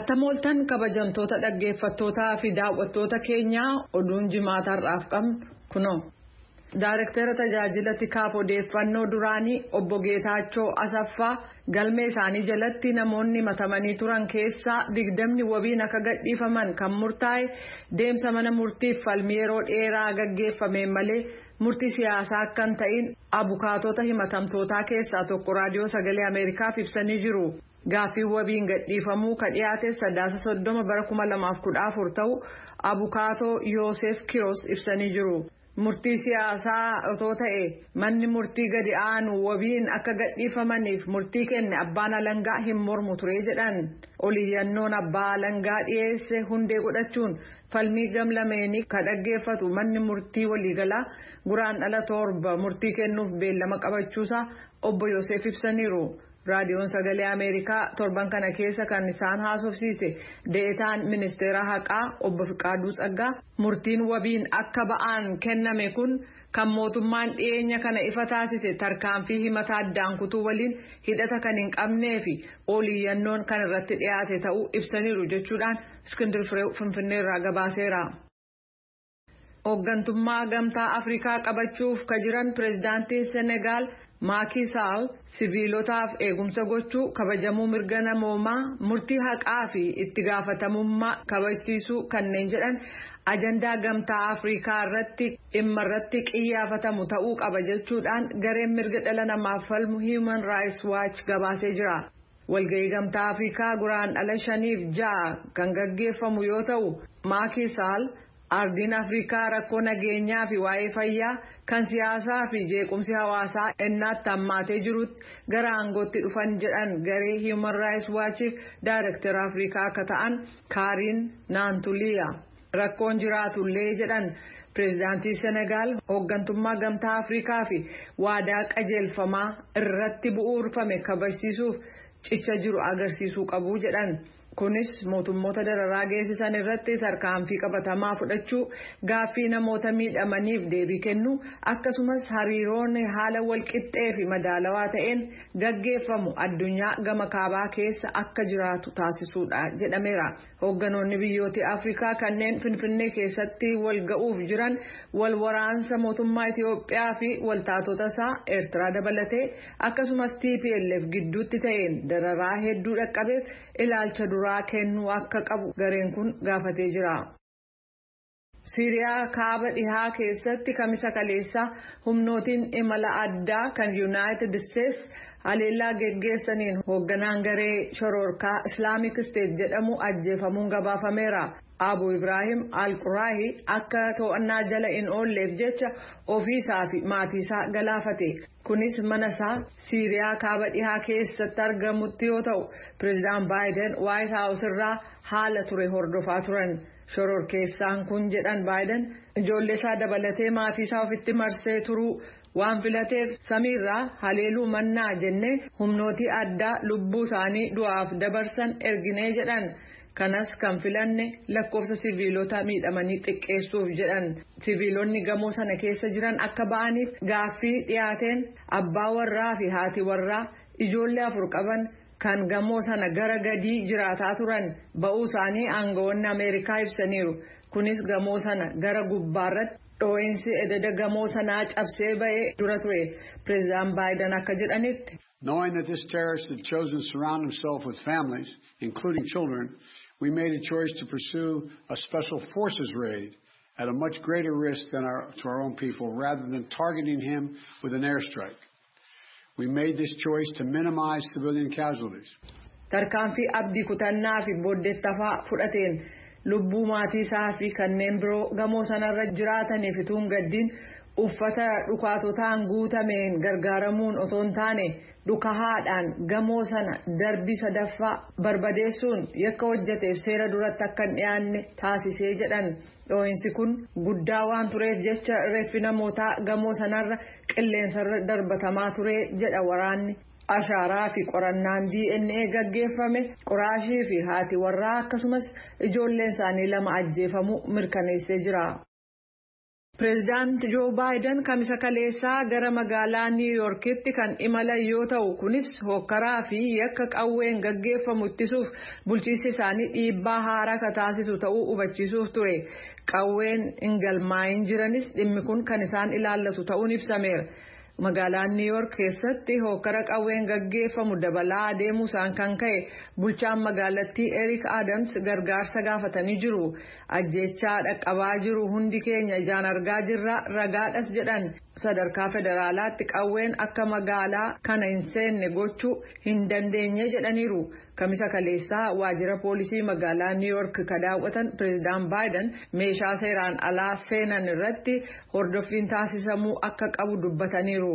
Attam ooltan, kabajamtoota dhaggeeffattootaa fi daawwattoota keenyaa. Oduun Jimaata har'aaf qabnu kunoo. Daarektara tajaajila tikaaf odeeffannoo duraanii Obbo Geetaachoo Asaffaa galmee isaanii jalatti namoonni himatamanii turan keessaa 20 wabiin akka gadhiifaman kan murtaa'e deemsa mana murtiif falmii yeroo dheeraa gaggeeffameen malee murtii siyaasaa akka hin ta'in abukaatota himatamtootaa keessaa tokko Raadiyoo Sagalee Ameerikaaf ibsanii jiru. Gaaffii wabiin gadhiifamuu ka dhiyaate Sadaasa 30 bara 2014 ta'u abukaatoo Yoosef Kiroos ibsanii jiru. Murtii siyaasaa otoo ta'e manni murtii gadi aanu wabiin akka gadhiifamaniif murtii kenne abbaan alangaa hin mormu ture jedhan. Oliyyannoon abbaa alangaa dhiyeesse hundee godhachuun falmii gamlameenii ka dhaggeeffatu manni murtii waliigalaa Guraandhala 7 murtii kennuuf beellama qabachuusaa Obbo Yoosef ibsaniiru. Raadiyoon Sagalee Ameerikaa torban kana keessa kan isaan haasofsiise deetaan ministeera haqaa Obbo Fiqaaduu Tsaggaa murtiin wabiin akka ba'aan kenname kun kan mootummaan dhiyeenya kana ifa taasise tarkaanfii himata addaan kutuu waliin hidhata kan hin qabnee fi oliyyannoon kan irratti dhiyaate ta'uu ibsaniiru jechuudhaan Iskindir Firee Finfinneerraa gabaaseera. Hooggantummaa Gamtaa Afrikaa qabachuuf ka jiran pireezidaantii Senegaal Maakii Saal siviilotaaf eegumsa gochuu, kabajamuu mirga namoomaa, murtii haqaa fi itti gaafatamummaa kabajsiisuu kanneen jedhan ajandaa Gamtaa Afrikaa irratti dhimma irratti qiyyaafatamu ta'uu qaba jechuudhaan gareen mirga dhala namaaf falmu Human Rights Watch gabaasee jira. Walga'ii Gamtaa Afrikaa Guraandhala 5f 6 kan gaggeeffamu yoo ta'u, Maakii Saal ardiin Afrikaa rakkoo nageenyaa fi waa'ee fayyaa kan siyaasaa fi jeequmsi hawaasaa ennaatti hammaatee jirutti gara aangootti dhufan jedhan garee Human Rights Watchiif daayirektara Afrikaa akka ta'an Kaariin Naantuliya. Rakkoon jiraatullee jedhan pireezidaantii Senegaal hooggantummaa Gamtaa Afrikaa fi waadaa qajeelfamaa irratti bu'uurfame kabajsiisuuf cicha jiru agarsiisuu qabu jedhan. Kunis mootummoota dararaa geessisan irratti tarkaanfii qabatamaa fudhachuu, gaaffii namoota miidhamaniif deebii kennuu, akkasumas hariiroon haala walqixxee fi madaalawaa ta'een gaggeeffamu addunyaa gama kaabaa keessa akka jiraatu taasisuudha jedhameera. Hoogganoonni biyyoota Afrikaa kanneen Finfinnee keessatti wal ga'uuf jiran wal waraansa mootummaa Itiyoophiyaa fi waltaatota isaa Eertiraa dabalatee akkasumas TPLF gidduutti ta'een dararaa hedduu dhaqqabeef ilaalcha duraa kennuu akka qabu gareen kun gaafatee jira. Siiriyaa kaaba dhihaa keessatti Kamisa kaleessaa humnootiin imala addaa kan Yuunaayitid Isteets haleellaa geggeessaniin hoogganaan garee shororkaa Islaamik Isteet jedhamu ajjeefamuun gabaafameera. Abu Ibrahim Al-Quraahi akka to'annaa jala hin oolleef jecha ofiisaa fi maatii isaa galaafate. Kunis mana isaa Siiriyaa kaaba dhihaa keessatti argamutti yoo ta'u, pireezidaan Baayiden Waayit Haawus irraa haala ture hordofaa turan. Shororkeessaan kun, jedhan Baayiden, ijoollee isaa dabalatee maatii isaa ofitti marsee turuu waan filateef samiirraa haleeluu mannaa jennee humnootii addaa lubbuu isaanii du'aaf dabarsan erginee jedhan. Kanas kan filanne lakkoofsa siviilota miidhamanii xiqqeessuuf jedhan. Siviilonni gamoo sana keessa jiran akka ba'aniif gaaffii dhiyaateen abbaa warraa fi haati warraa ijoollee afur qaban kan gamoo sana gara gadii jiraataa turan ba'uu isaanii aangawoonni Ameerikaa ibsaniiru. Kunis gamoo sana gara gubbaarratti dhoo'insi ededa gamoo sanaa cabsee ba'ee dura ture. Pireezidaan Baayiden akka jedhanitti. Knowing that this terrorist had chosen to surround himself with families, including children, we made a choice to pursue a special forces raid at a much greater risk to our own people rather than targeting him with an airstrike. We made this choice to minimize civilian casualties. Tarkaanfii abdii kutannaa fi booddeettafaa fudhateen lubbuu maatii isaa fi kanneen biroo gamoo sanarra jiraataniif utuu gaddiin uffata dhukaatotaan guutameen gargaaramuun otoo hin taane dhukahaadhaan gamoo sana darbii sadaffaa barbadeessuun yakka hojjeteef seera duratti akka hin dhiyaanne taasisee jedhan. Dhoo'insi kun guddaa waan tureef jecha reeffi namootaa gamoo sanarra qilleensarra darbatamaa ture jedha waraanni. Ashaaraa fi qorannaan DNA gaggeeffame Quraashii fi haati warraa akkasumas ijoolleen isaanii lama ajjeefamuu mirkaneessee jira. Pireezidaant Joo Baayiden kamisa kaleessaa gara magaalaa Niw Yoorkitti kan imalan yoo ta'u, kunis hokkaraa fi yakka qawween gaggeeffamu ittisuuf bulchiinsi isaanii dhiibbaa haaraa ka taasisu ta'uu hubachiisuuf ture. Qawween hin galmaa'in jiranis dhimmi kun kan isaan ilaallatu ta'uun ibsameera. Magaalaan Niw Yoork keessatti hokkara qawween gaggeeffamu dabalaa adeemuu isaan kan ka'e bulchaan magaalattii Eric Adams gargaarsa gaafatanii jiru. Ajjechaa dhaqqabaa jiru hundi keenya ijaan argaa jirra, ragaadhas jedhan. Sadarkaa federaalaatti qawween akka magaalaa kana hin seenne gochuu hin dandeenye jedhaniiru. Kamisa kaleessaa waajjira poolisii magaalaa Niw Yoork ka daawwatan Pireezidaan Baayiden meeshaa seeraan alaa seenan irratti hordoffiin taasisamuu akka qabu dubbataniiru.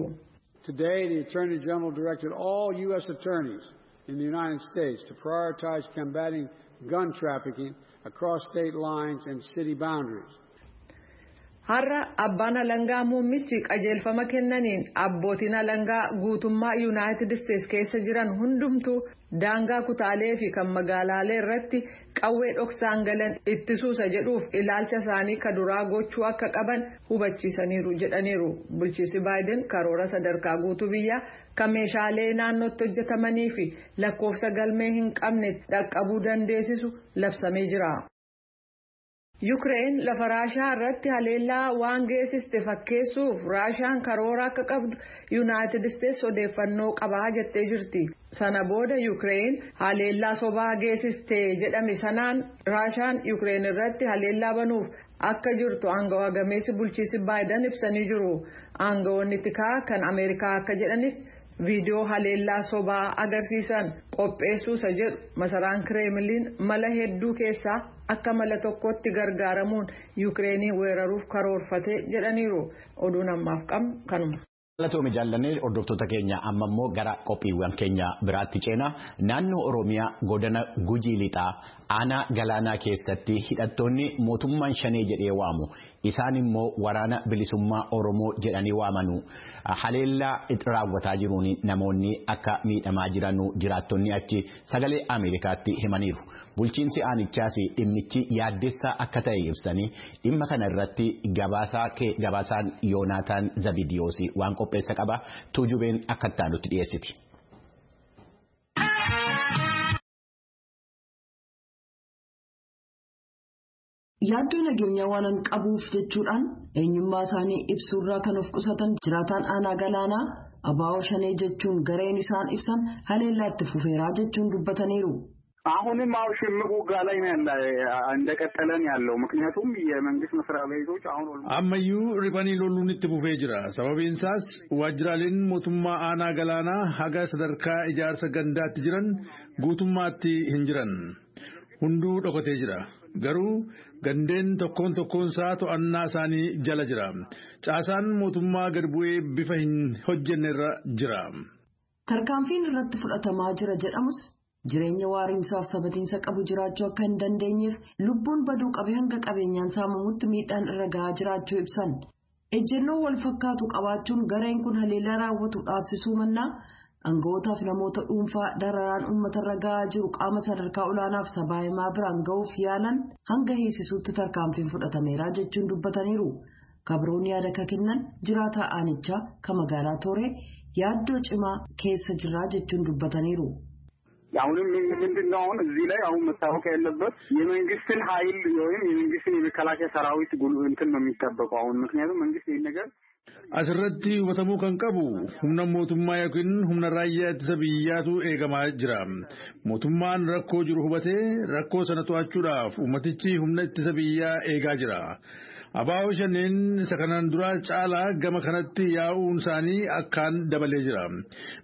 Today, the Attorney General directed all U.S. attorneys in the United States to prioritize combating gun trafficking across state lines and city boundaries. Har'a abbaan alangaa muummichi qajeelfama kennaniin abbootiin alangaa guutummaa Yuunaayitid Isteetsi keessa jiran hundumtuu daangaa kutaalee fi kan magaalaalee irratti qawwee dhoksaan galan ittisuusa jedhuuf ilaalcha isaanii ka duraa gochuu akka qaban hubachiisaniiru jedhaniiru. Bulchiinsi Baayiden karoora sadarkaa guutuu biyyaa kan meeshaalee naannootti hojjetamanii fi lakkoofsa galmee hin qabne dhaqqabuu dandeessisu labsamee jira. Yuukireen lafa Raashaa irratti haleellaa waan geessiste fakkeessuuf Raashaan karoora akka qabdu Yuunaayitid Isteetsi odeeffannoo qabaa jettee jirti. Sana booda Yuukireen haleellaa sobaa geessiste jedhame sanaan Raashaan Yuukireen irratti haleellaa banuuf akka jirtu aangawa gameessi bulchiinsi Baayiden ibsanii jiru. Aangawoonni tikaa kan Ameerikaa akka jedhanitti, viidiyoo haleellaa sobaa agarsiisan qopheessuusa jedhu masaraan Kireemiliin mala hedduu keessaa akka mala tokkotti gargaaramuun Yuukireenii weeraruuf karoorfate jedhaniiru. Oduun ammaaf qabnu kanuma. Galatoomii jaallannee. Hordoftoota keenya, amma immoo gara qophiiwwan keenya biraatti ceena. Naannoo Oromiyaa, godina Gujii Lixaa, aanaa Galaanaa keessatti hidhattoonni mootummaan Shanee jedhee waamu, isaan immoo Waraana Bilisummaa Oromoo jedhanii waamanu, haleellaa raawwataa jiruun namoonni akka miidhamaa jiranu jiraattonni achi Sagalee Ameerikaatti himaniiru. Bulchiinsi aanichaas dhimmichi yaaddessaa akka ta'e ibsanii, dhimma kana irratti gabaasaan Yoonaataan Zabidiyoos waan qopheessa qaba. Tuujubeen akka itti dhiyeessiti. Yaaddoo nageenyaa waan qabuuf jechuudhaan eenyummaa isaanii ibsuurraa kan of qusatan jiraataan aanaa Galaanaa, abaa'oo Shanee jechuun gareen isaan ibsan haleellaa itti fufeeraa jechuun dubbataniiru. አሁንም አው ሽምቅ ውጊያ ላይ ነው ያለ፣ እንደቀጠለ ነው ያለው። ምክንያቱም የመንግስት መስሪያ ቤቶች አሁን Ammayyuu riphanii loluun itti fufee jira. Sababiin isaas waajjiraaleen mootummaa aanaa Galaanaa haga sadarkaa ijaarsa gandaatti jiran guutummaatti hin jiran. Hunduu dhokatee jira. Garuu gandeen tokkoon tokkoon isaa to'annaa isaanii jala jira. Caasaan mootummaa gad bu'ee bifa hin hojjenne irra jira. Tarkaanfiin irratti fudhatamaa jira jedhamus jireenya waariinsaaf sabatiinsa qabu jiraachuu akka hin dandeenyeef, lubbuun baduu qabee hanga qabeenyaan saamamutti miidhaan irra gahaa jiraachuu ibsan. Ejjennoo wal fakkaatu qabaachuun gareen kun haleellaa raawwatu dhaabsisuu mannaa, aanga'ootaaf namoota dhuunfaa dararaan uummatarra gahaa jiru qaama sadarkaa olaanaaf sabaa himaa biraan gahuuf yaalan hanga hiisisuutti tarkaanfiin fudhatameera jechuun dubbataniiru. Kabroon yaada ka kennan jiraataa aanichaa ka magaalaa Tooree, yaaddoo cimaa keessa jirraa jechuun dubbataniiru. አሁንም ምንድን ነው፣ አሁን እዚህ ላይ አሁን መታወቅ ያለበት የመንግስትን ኃይል ወይም የመንግስትን የመከላከያ ሰራዊት እንትን ነው የሚጠበቀው አሁን፣ ምክንያቱም መንግስት ይህን ነገር Asirratti hubatamuu kan qabu humna mootummaa yookiin humna raayyaa ittisa biyyaatu eegamaa jira. Mootummaan rakkoo jiru hubatee rakkoo sana to'achuudhaaf uummatichi humna ittisa biyyaa eegaa jira. Abaa'oo Shaneen isa kanaan duraa caalaa gama kanatti yaa'uun isaanii akkaan dabalee jira.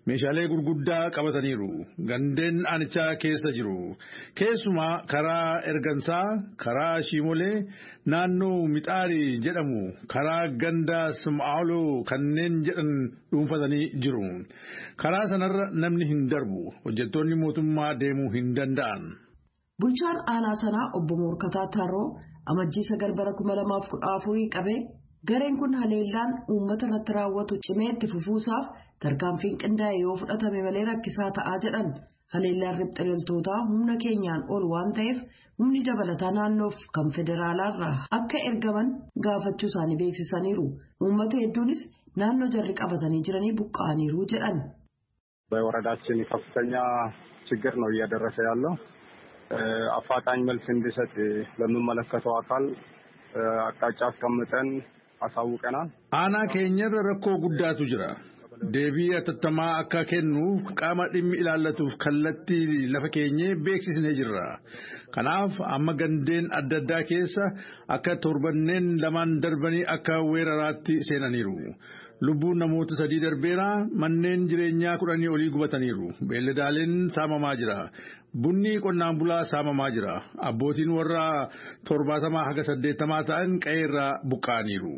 Meeshaalee gurguddaa qabataniiru. Gandeen aanichaa keessa jiru. Keessumaa karaa Ergansaa, karaa Shiimolee, naannoo Mixaarii jedhamu, karaa ganda Sim'aaloo kanneen jedhan dhuunfatanii jiru. Karaa sanarra namni hin darbu. Hojjettoonni mootummaa deemuu hin danda'an. Bulchaan aanaa sanaa obbo Moorkataa Tarroo Amajjii 9 bara 2014 qabee gareen kun haleellaan uummata irratti raawwatu cimee itti fufuusaaf tarkaanfiin qindaa'e yoo fudhatame malee rakkisaa ta'aa jedhan. Haleellaan riphxe loltootaa humna keenyaan ol waan ta'eef humni dabalataa naannoof kan federaalaarraa akka ergaman gaafachuu isaanii beeksisaniiru. Uummata hedduunis naannoo jarri qabatanii jiranii buqqa'aniiru jedhan. በወረዳችን ከፍተኛ ችግር ነው እያደረሰ ያለው። አፋጣኝ መልስ እንዲሰጥ ለሚመለከተው አካል አቅጣጫ አስቀምጠን አሳውቀናል። Aanaa keenyarra rakkoo guddaatu jira. Deebii atattamaa akka kennuuf qaama dhimmi ilaallatuuf kallattii lafa keenyee beeksisnee jirra. Kanaaf amma gandeen adda addaa keessa akka torbanneen lamaan darbanii akka weeraraatti seenaniiru. Lubbuun namoota 3 darbeera, manneen jireenyaa 10 olii gubataniiru. Beelladaaleen saamamaa jira. Bunni qonnaan bulaa saamamaa jira. Abbootiin warra 70 haga 80 ta'an qe'eerraa buqqa'aniiru.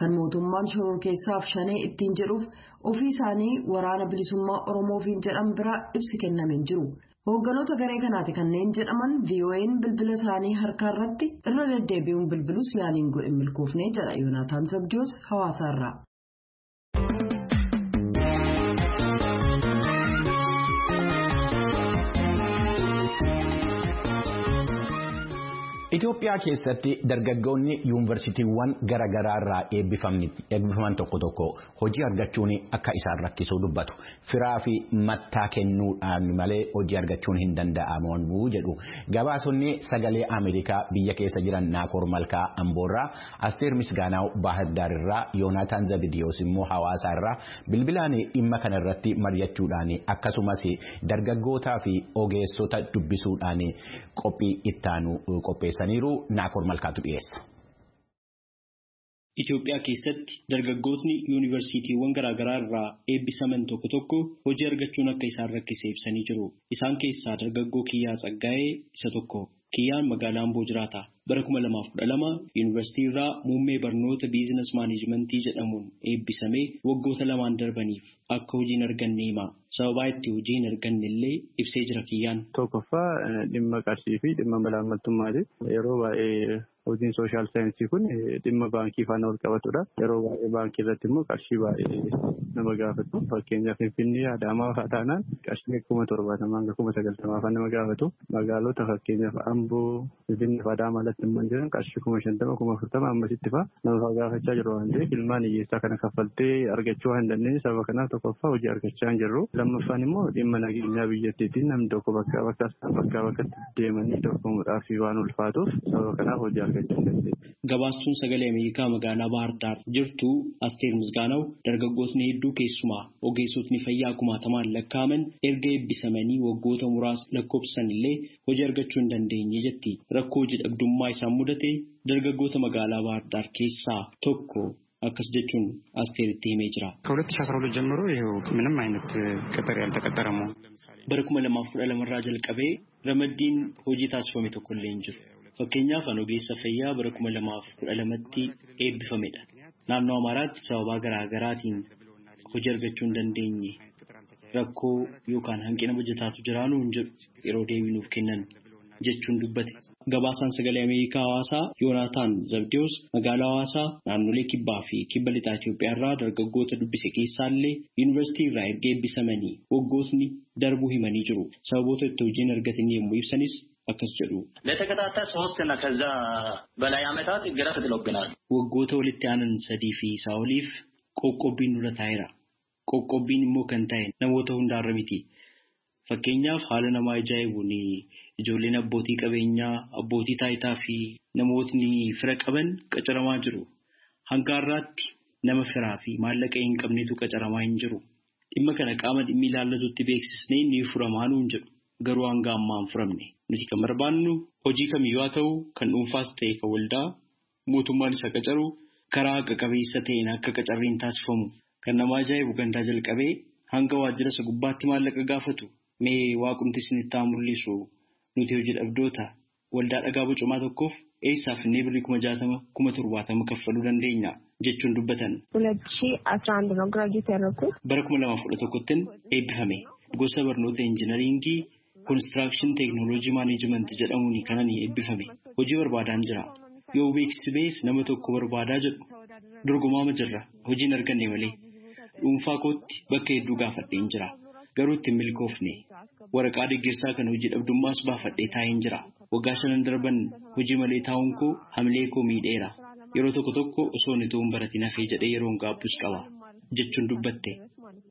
Kan mootummaan shororkeessaaf shanee ittiin jedhuuf ofii isaanii waraana bilisummaa Oromoofiin jedhan biraa ibsi kennameen jiru. Hoogganoota garee kanaati kanneen jedhaman VOA'n bilbila isaanii harkaa irratti irra deddeebi'uun bilbilus yaaliin godhe milkoofnee jedha Yoonaataan Zabdiyoos Hawaasaarraa. Itoophiyaa keessatti dargaggoonni yuunivarsiitiiwwan garaagaraa irraa eebbifaman tokko tokko hojii argachuun akka isaan rakkisuu dubbatu. Firaa fi mattaa kennuudhaan malee hojii argachuun hin danda'amu jedhu. Gabaasonni sagalee Ameerikaa biyya keessa jiran Naakoor Malkaa Amboorraa, Asteer Misgaanaaw Baahirdaar irraa, Yoonaataan Zabidiyoos immoo Hawaasaa irraa bilbilaan dhimma kanarratti mari'achuudhaan akkasumas dargaggootaa fi ogeessota dubbisuudhaan qophii ittaanu qopheessaniiru. Naakoor Malkaatu dhiyeessa. Itoophiyaa keessatti dargaggootni yuunivarsiitiiwwan garaagaraa irraa eebbisaman tokko tokko hojii argachuun akka isaan rakkise ibsanii jiru. Isaan keessaa dargaggoo Kiyyaa Tsaggaayee isa tokko. Kiyyaan magaalaa Amboo jiraata. Bara 2012 yuunivarsiitii irraa muummee barnoota biizines maaneejmentii jedhamuun eebbisamee waggoota lamaan darbaniif akka hojii hin arganne hima. Sababaa itti hojii hin arganne illee ibsee jira Kiyyaan. Tokkoffaa dhimma qarshii fi dhimma malaammaltummaati. Yeroo baay'ee hojiin sooshaal saayinsii kun dhimma baankii faana wal qabatudha. Yeroo baay'ee baankii irratti immoo qarshii baay'ee nama gaafatu. Fakkeenyaaf Finfinnee, Adaamaa fa'aa taanaan qarshii 70,000 hanga 90,000 fa'aa nama gaafatu. Magaalota fakkeenyaaf Amboo, Finfinnee fi Adaamaa alatti immoo jiran qarshii 50,000, 40,000 ammasitti fa'aa nama fa'aa gaafachaa jiru waan ta'eef ilmaan hiyyeessaa kana kaffaltee argachuu waan hin dandeenye sababa kanaaf tokkoffaa hojii argachaa hin jirru. Lammaffaan immoo dhimma nageenyaa biyyattiitiin namni tokko bakkaa bakkatti deemanii dorgomuudhaaf waan ulfaatuuf sababa kanaaf hojii argachuu hin dandeenye. Gabaastuun sagalee Ameerikaa magaalaa Baahir Daar jirtu Asteer Misgaanaw dargaggootni hedduu keessumaa ogeessotni fayyaa kumaatamaan lakkaa'aman erga eebbisamanii waggoota muraasa lakkoofsan illee hojii argachuu hin dandeenye jetti. Rakkoo hojii dhabdummaa isaan mudate dargaggoota magaalaa Baahir Daar keessaa tokko akkas jechuun Asteeritti himee jira. ከ2012 ጀምሮ ይኸው ምንም አይነት ቅጥር ያልተቀጠረ መሆኑ Bara 2012 irraa jalqabee ramaddiin hojii taasifame tokko illee hin jiru. Fakkeenyaaf an ogeessa fayyaa bara 2012tti eebbifamedha. Naannoo Amaaraatti sababaa garaa garaatiin hojii argachuu hin dandeenye. Rakkoo yookaan hanqina bajataatu jiraanuu hin jedhu yeroo deebii nuuf kennan jechuun dubbate. Gabaasaan sagalee Ameerikaa Hawaasaa Yoonaataan Zabdiyoos magaalaa Hawaasaa naannolee kibbaa fi kibba lixaa Itoophiyaa irraa dargaggoota dubbise keessaallee yuunivarsiitii irraa erga eebbisamanii waggootni darbuu himanii jiru. Sababoota itti hojiin argatanii yommuu ibsanis akkas jedhu. ለተከታታይ ሶስት እና ከዛ በላይ ዓመታት እገዳ ተጥሎብናል። Waggoota walitti aanan sadii fi isaa oliif qoqqobbiin nurra taa'eera. Qoqqobbiin immoo kan taa'e namoota hundaarra miti. Fakkeenyaaf haala nama ajaa'ibuun ijoolleen abbootii qabeenyaa, abbootii taayitaa fi namootni fira qaban qacaramaa jiru. Hanga har'aatti nama firaa fi maallaqa hin qabnetu qacaramaa hin jiru. Dhimma kana qaama dhimmi ilaallatutti beeksisnee ni furamaa nuun jedhu. Garuu hanga ammaa hin furamne. Nuti kan barbaannu hojii kamiyyuu haa ta'u kan dhuunfaas ta'e kan waldaa mootummaan isa qacaru karaa haqa qabeessa ta'een akka qacarriin taasifamu kan nama ajaa'ibu gandaa jalqabee hanga waajjira isa gubbaatti maallaqa gaafatu mee waaqumti isinitti haa mul'isu nuti hojii dhabdoota waldaa dhagaa bocumaa tokkoof eessaaf inni birrii 60,000 70,000 kaffaluu dandeenya jechuun dubbatan. 2011 ነው ግራጁዌት ያደረኩት። Bara 2011tti eebbifame. Gosa barnoota injinaringii koonistiraakshን teeknooloojii maaneejimenti jedhamuun kanan eebbifame. Hojii barbaadaan jira. Yoo beeksisi nama tokko barbaadaa jedhu dorgomaama jirra. Hojiin arganne malee. Dhuunfaa kootti bakka hedduu gaafadheen jira. Garuu itti hin milkoofne. Waraqaa deeggarsaa kan hojii dhabdummaas baafadhee taa'een jira. Waggaa 5 darban hojii malee taa'uun koo hamilee koo miidheera. Yeroo tokko tokko osoo inni ta'uun baratiin hafee jedhee yeroon gaabbus qaba jechuun dubbatte.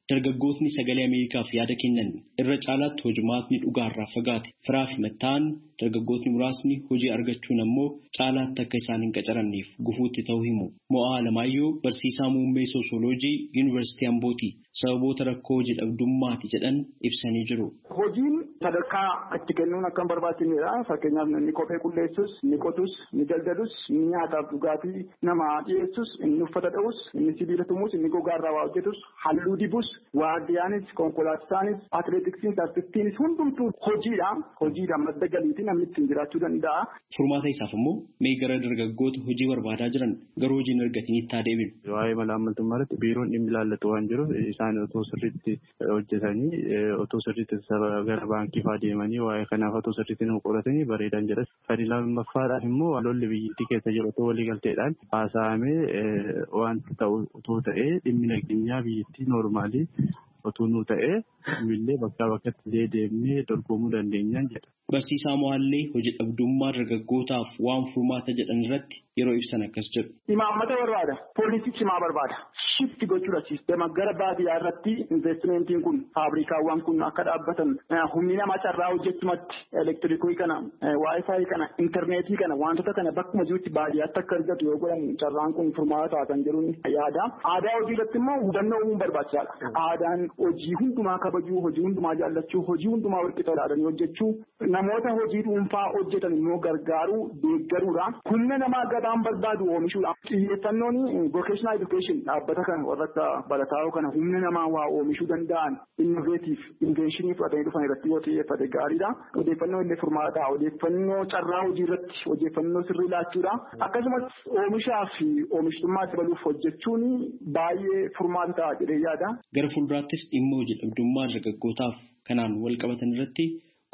Dargaggootni sagalee Ameerikaaf yaada kennan irra caalaatti hojimaatni dhugaarraa fagaate firaa fi mattaan dargaggootni muraasni hojii argachuun ammoo caalaatti akka isaan hin qacaramneef gufuutti ta'uu himu. Mo'aa Alamaayyoo barsiisaa muummee sooshooloojii Yuunivarsiitii Ambooti sababoota rakkoo hojii dhabdummaati jedhan ibsanii jiru. Hojiin sadarkaa itti kennuun akka hin barbaachisnedha. Fakkeenyaaf inni kophee qulleessus, inni qotus, inni daldalus, inni nyaataaf dhugaatii nama dhiyeessus, inni uffata dha'us, inni sibiila tumus, inni gogaarraa waa hojjetus, halluu dibus, waardiyaanis, konkolaachisaanis, atileetiksiinis, artistiinis hundumtuu hojiidha. Hojiidha madda galiitii namni ittiin jiraachuu danda'a. Furmaata isaaf immoo mee gara dargaggoota hojii barbaadaa jiran garuu hojii hin argatinitti haa deebinu. Waa'ee malaammaltummaa irratti biiroon dhimmi ilaallatu waan jiruuf isaan otoo sirriitti hojjetanii otoo sirriitti gara baankii fa'aa deemanii waa'ee kanaaf otoo sirriitti nama qoratanii bareedan jedhas. Kan lammaffaadhaaf immoo lolli biyyattii keessa jiru otoo waliigalteedhaan haasa'amee waan ta'u otoo ta'ee dhimmi nageenyaa biyyattii noormaalii otoo nuu ta'ee illee bakkaa bakkatti deemnee dorgomuu dandeenyaan jedha. Barsiisaa Mo'aallee hojii dhabdummaa dargaggootaaf waan furmaata jedhan irratti yeroo ibsan akkas jedhu. Imaammata barbaada. Poolisii cimaa barbaada. Shifti gochuudha siistema gara baadiyyaa irratti investimentiin kun faabrikaawwan kun akka dhaabbatan humni namaa carraa hojjechumatti elektirikii kana waayifaayi kana intarneetii kana wantoota kana bakkuma jirutti baadiyyaatti akka argatu yoo godhan carraan kun furmaata ta'a kan jedhuun yaada. Aadaa hojii irratti immoo hubannoo uumuun barbaachisaadha. Aadaan hojii hundumaa kabajuu, hojii hundumaa jaallachuu, hojii hundumaa walqixa ilaalanii hojjechuu, namoota hojii dhuunfaa hojjetan immoo gargaaruu, deeggaruudha. Humna namaa gabaan barbaadu oomishuudha. Xiyyeeffannoon vocational education dhaabbata kana warra akka barataa kana humna namaa waa oomishuu danda'an innoveetiif inventionii fudhatanii dhufan irratti yoo xiyyeeffate gaariidha. Odeeffannoo illee furmaata. Odeeffannoo carraa hojii irratti odeeffannoo sirrii laachuudha. Akkasumas oomishaa fi oomishtummaa dabaluuf hojjechuun baay'ee furmaata ta'a jedhee yaada. Gara fuulduraattis dhimma hojii dhabdummaa dargaggootaaf kanaan wal qabatan irratti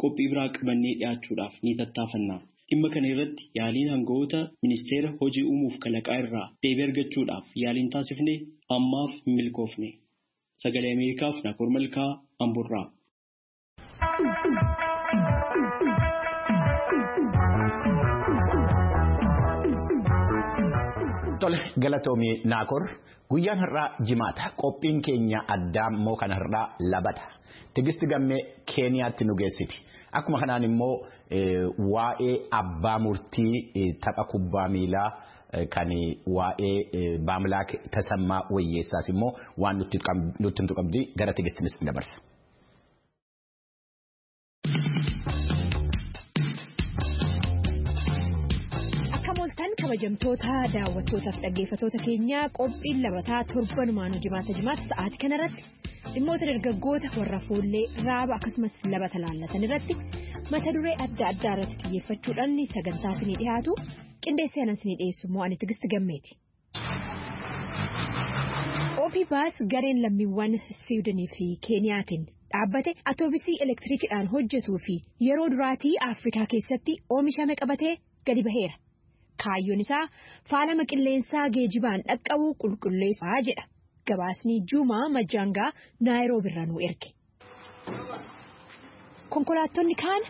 qophii biraa qabannee dhiyaachuudhaaf ni tattaafanna. Dhimma kana irratti yaaliin hangafoota ministeera hojii uumuuf kalaqaa irraa deebii argachuudhaaf yaaliin taasifne ammaaf hin milkoofne. Sagalee Ameerikaaf Naakoor Malkaa Amboorraa. Tole galatoomii Naakoor guyyaan har'aa jimaata qophiin keenya addaa immoo kan har'aa labata. Tigisti gammee Keeniyaatti nu geessiti. Akkuma kanaan immoo waa'ee abbaa murtii tapha kubbaa miilaa kan waa'ee Baamlaak Tasammaa Wayyeessaas immoo waan nutti himtu qabdi gara Tigistinis dabarsa. Akka kabajamtoota daawwattootaaf dhaggeeffattoota keenyaa qophiin labataa torbanumaan jimaata jimaata sa'aatii kanarratti dhimmoota dargaggoota warra foollee raaba akkasumas labata laallatan irratti mata duree adda addaa irratti xiyyeeffachuudhaan sagantaa isinii dhiyaatu qindeessee anan isinii dhiyeessu immoo ani Tigisti Gammeeti. Oopi baas gareen lammiiwwan Siwiidinii fi Keeniyaatiin dhaabbate atoobisii elektiriikidhaan hojjetuu fi yeroo duraatii Afrikaa keessatti oomishame qabatee gadi baheera. Kaayyoon isaa faalama qilleensaa geejibaan dhaqqabu qulqulleessuudha jedha. Gabaasni Juumaa Majaangaa Naayiroobi irraa nu erge. Konkolaattonni kaan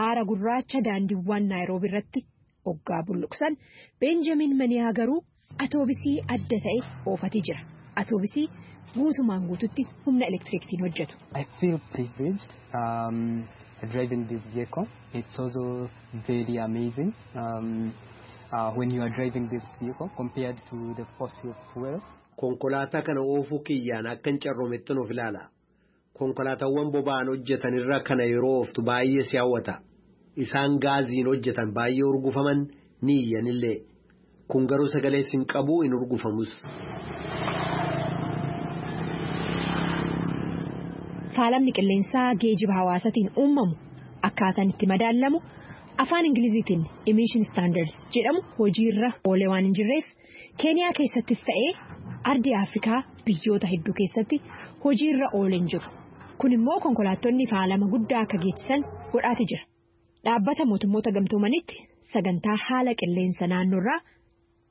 aara gurraacha daandiiwwan Naayiroobi irratti hoggaa bulluqsan Beenjamin Maniyaa garuu atoobisii adda ta'e oofatee jira. Atoobisii guutumaan guututti humna elektiriiktiin hojjetu. I feel privileged driving this vehicle. It's also very amazing when you are driving this vehicle compared to the fossil fuels. Konkolaataa kana oofuu kiyyaan akka hin carroomettan of ilaala. Konkolaataawwan boba'aan hojjetan irra kana yeroo ooftu baay'ee si hawwata. Isaan gaaziin hojjetan baay'ee urgufaman ni iyyanillee. Kun garuu sagalee hin qabu hin urgufamus. Faalamni qilleensaa geejiba hawaasaatiin uumamu akkaataan itti madaalamu afaan Ingiliziitiin emission standards jedhamu hojiirra oolee waan hin jirreef Keeniyaa keessattis ta'ee ardii Afrikaa biyyoota hedduu keessatti hojiirra oolee hin jiru. Kun immoo konkolaattonni faalama guddaa akka geessisan godhaate jira. Dhaabbata mootummoota gamtoomanitti sagantaa haala qilleensa naannoorraa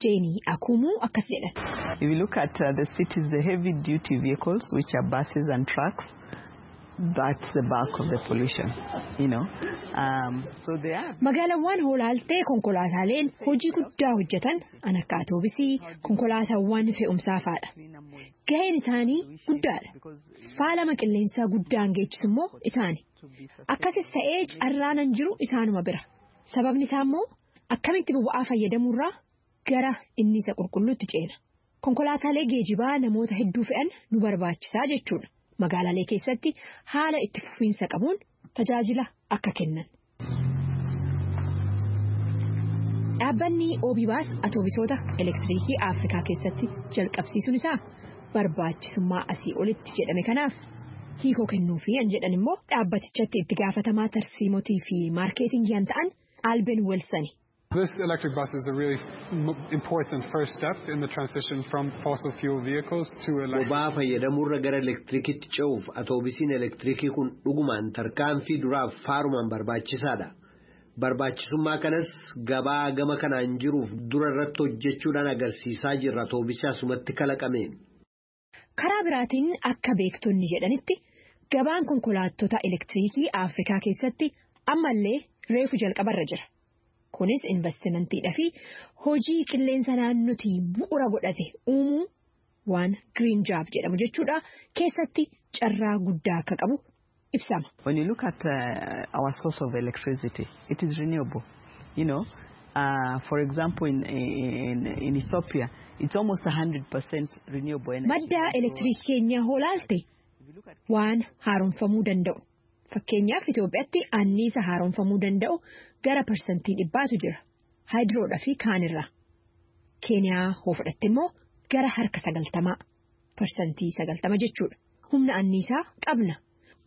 Jeenii Akuumuu akkas jedhan. If you look at the cities, the heavy duty vehicles, which are buses and trucks, That's the bulk of the pollution, you know. So they are. Magaalaawwan hoolaaltee konkolaataaleen hojii guddaa hojjetan an akka atoobisii konkolaataawwan fe'umsaa fa'aadha. Gaheen isaanii guddaadha. Faalama qilleensaa guddaan geessisu immoo isaani. Akkasis ta'ee carraan jiru isaanuma bira. Sababni isaa immoo akkamitti boba'aa fayyadamuurraa gara inni isa qulqulluutti ceena. Konkolaataalee geejibaa namoota hedduu fe'an nu barbaachisaa jechuudha. Magaalaalee keessatti haala itti fufiinsa qabuun tajaajila akka kennan. Dhaabbanni Oobibaas atoobisoota elektiriikii Afrikaa keessatti jalqabsiisuun isaa barbaachisummaa asii olitti jedhame kanaaf hiikoo kennuufi an jedhan immoo dhaabbatichatti itti gaafatamaa tarsiimotii fi maarkeetingii an ta'an Alben Wilson. This electric bus is a really important first step in the transition from fossil fuel vehicles to electric. Boba'aa fayyadamuurra gara elektirikitti ce'uuf atoobisiin elektirikii kun dhugumaan tarkaanfii duraaf faarumaan barbaachisaadha. Barbaachisummaa kanas gabaa gama kanaan jiruuf dura irratti hojjechuudhaan agarsiisaa jirra atoobisii asumatti kalaqameen. Karaa biraatiin akka beektonni jedhanitti gabaan konkolaattota elektiriikii Afrikaa keessatti ammallee reefu jalqabarra jira. Kunis investimentiidhaa fi hojii qilleensa naannootii bu'uura godhate uumuu waan green job jedhamu jechuudha keessatti carraa guddaa akka qabu ibsama. When you look at our source of electricity, it is renewable. You know, for example, in Ethiopia, it's almost 100% renewable energy. Madda elektiriikii keenyaa hoolaalte waan haaromfamuu danda'u. Fakkeenyaaf Itoophiyaatti anniisa haaromfamuu danda'u gara 100%tu jira. Haayidiroodhaa fi kaanirraa. Keeniyaa hoo fudhatte immoo gara harka 90 90% jechuudha. Humna anniisaa qabna.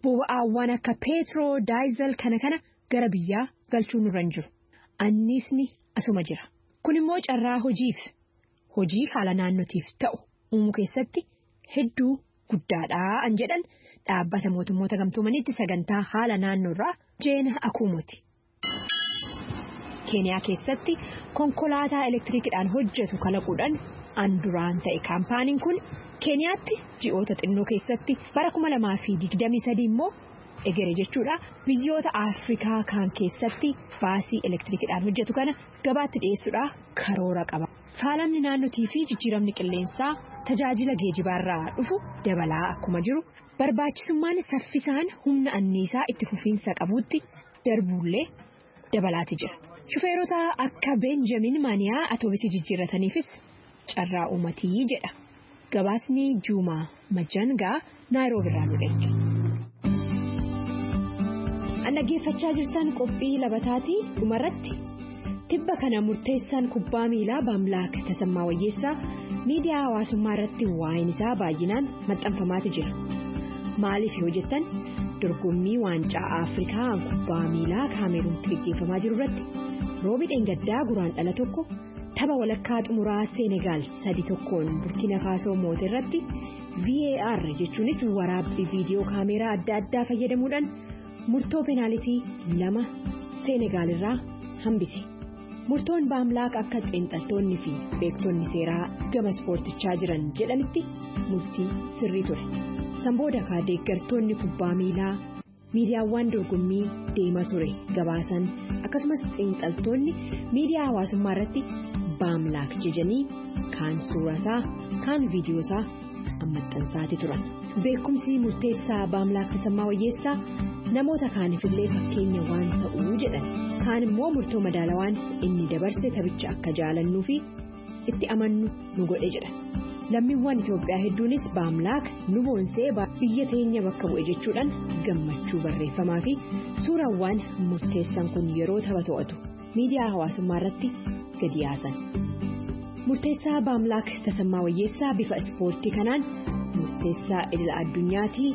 Boba'aawwan akka peetiroo, daayizal kana kana gara biyyaa galchuu nurra hin jiru. Anniisni asuma jira. Kun immoo carraa hojiif hojii haala naannootiif ta'u uumuu keessatti hedduu guddaadhaa an jedhan dhaabbata mootummoota gamtoomaniitti sagantaa haala naannoorraa Jeena Akuumuti. Keeniyaa keessatti konkolaataa elektiriikidhaan hojjetu kalaquudhaan an duraan ta'e kaampaaniin kun Keeniyaatti ji'oota xinnoo keessatti bara 2023 immoo egere jechuudha biyyoota Afrikaa kaan keessatti baasii elektiriikidhaan hojjetu kana gabaatti dhiyeessuudhaa karoora qaba. Faalamni naannootii fi jijjiiramni qilleensaa tajaajila geejibaarraa dhufu dabalaa akkuma jiru barbaachisummaan saffisaan humna anniisaa itti fufiinsa qabuutti darbuullee dabalaati jira. Shufeerota akka Beenjamin Maaniyaa atoobisii jijjiirrataniifis carraa uummatii jedha. Gabaasni Juumaa Majangaa Naayiroobiirraa nu erge. Dhaggeeffachaa jirtan qophii labataatii dhumarratti tibba kana murteessaan kubbaa miilaa Baamlaak Tasammaa Wayyeessaa miidiyaa hawaasummaa irratti waa'een isaa baay'inaan maxxanfamaatu jira. Maaliif yoo jettan dorgommii waancaa Afrikaa kubbaa miilaa Kaameruuntti gaggeeffamaa jiru irratti roobi dheengaddaa guraandhala 1 tapha walakkaa xumuraa Seenegaal 3-1 Burkina Faasoo moote irratti VAR jechuunis waraabbii viidiyoo kaameeraa adda addaa fayyadamuudhaan murtoo peenaalitii 2 Seenegaal irraa hambise. Murtoon Baamlaak akka xiinxaltoonni fi beektonni seeraa gama ispoortichaa jiran jedhanitti murtii sirrii ture. Sanbooda kaa deeggartoonni kubbaa miilaa miidiyaawwan dorgommii deemaa ture gabaasan akkasumas xiinxaltoonni miidiyaa hawaasummaa irratti Baamlaak jedhanii kaan suuraasaa kaan viidiyoosaa maxxansaati turan. Beekumsi murteessaa Baamlaak Tasammaa Wayyeessaa namoota kaaniifillee fakkeenya waan ta'uu jedhan. Kaan immoo murtoo madaalawaan inni dabarse taphicha akka jaalannuu fi itti amannu nu godhe jedhan. Lammiiwwan Itoophiyaa hedduunis Baamlaak nu boonsee biyya teenya bakka bu'e jechuudhaan gammachuu barreeffamaa fi suuraawwan murteessan kun yeroo tapha to'atu miidiyaa hawaasummaa irratti gadi yaasan. Murteessaa Baamlaak Tasammaa Wayyeessaa bifa ispoortii kanaan murteessaa idila addunyaatii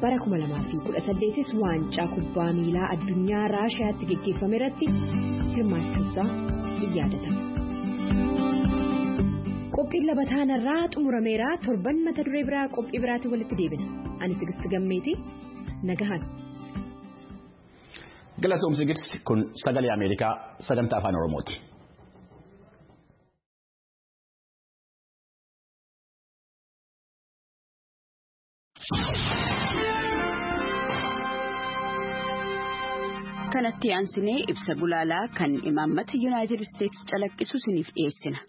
bara 2018 waancaa kubbaa miilaa addunyaa Raashiyaatti geggeeffame irratti hirmaachuusaa in yaadatama. Qophiin labataan irraa xumurameera torban mata duree biraa qophii biraatiin walitti deebina. Ani Tigisti Gammeetii nagahan. Galatoomsi Gidsi kun sagalee Ameerikaa sagantaa afaan Oromooti. Kanatti aansinee ibsa gulaalaa kan imaammata Yuunaayitid Isteetsi calaqqisu isiniif dhiyeessina.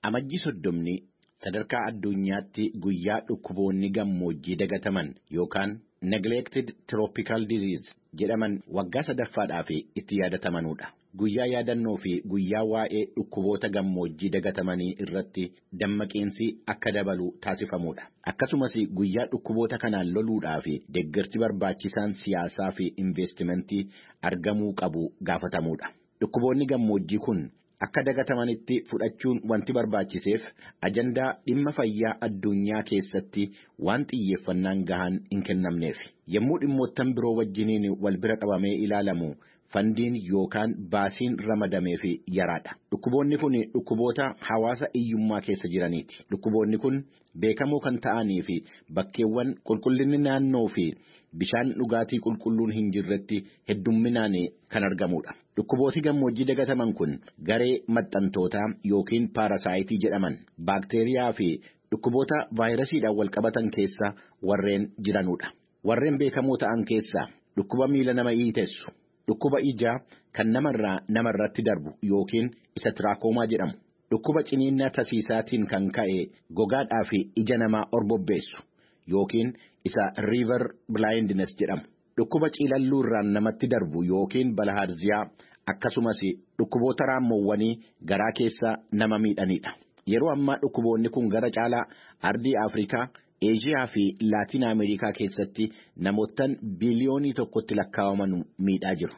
Amajjii 30 sadarkaa addunyaatti guyyaa dhukkuboonni gammoojjii dagataman yookaan neglected tropical disease jedhaman waggaa sadaffaadhaaf itti yaadatamanudha. Guyyaa yaadannoo fi guyyaa waa'ee dhukkuboota gammoojjii dagatamanii irratti dammaqiinsi akka dabalu taasifamudha. Akkasumas guyyaa dhukkuboota kanaan loluudhaaf deeggarsi barbaachisaan siyaasaa fi investimentii argamuu qabu gaafatamudha. Dhukkuboonni gammoojjii kun akka dagatamanitti fudhachuun wanti barbaachiseef ajandaa dhimma fayyaa addunyaa keessatti waan xiyyeeffannaan gahaan hin kennamneef. Yommuu dhimmoottan biroo wajjiniin wal bira qabamee ilaalamu fandiin yookaan baasiin ramadameef yaraadha. Dhukkuboonni kun dhukkuboota hawaasa hiyyummaa keessa jiraniiti. Dhukkuboonni kun beekamoo kan ta'anii fi bakkeewwan qulqullinni naannoo fi bishaan dhugaatii qulqulluun hin jirretti heddumminaan kan argamudha. Dhukkubooti gammoojjii dagataman kun garee maxxantootaa yookiin paarasaayitii jedhaman baakteeriyaa fi dhukkuboota vaayirasiidhaan wal qabatan keessa warreen jiranudha. Warreen beekamoo ta'an keessaa dhukkuba miila nama hiitessu, dhukkuba ijaa kan namarraa namarratti darbu yookiin isa tiraakoomaa jedhamu, dhukkuba ciniinnaa tasiisaatiin kan ka'e gogaadhaa fi ija namaa orbobbeessu yookiin isa riiver blindness jedhamu, dhukkuba ciilalluu irraan namatti darbu yookiin balahaarziyaa, akkasumas dhukkuboota raammoowwanii garaa keessa nama miidhanidha. Yeroo ammaa dhukkuboonni kun gara caalaa ardii Afrikaa, Eeshiyaa fi Laatiin Ameerikaa keessatti namoottan biliyoonii 1tti lakkaa'aman miidhaa jiru.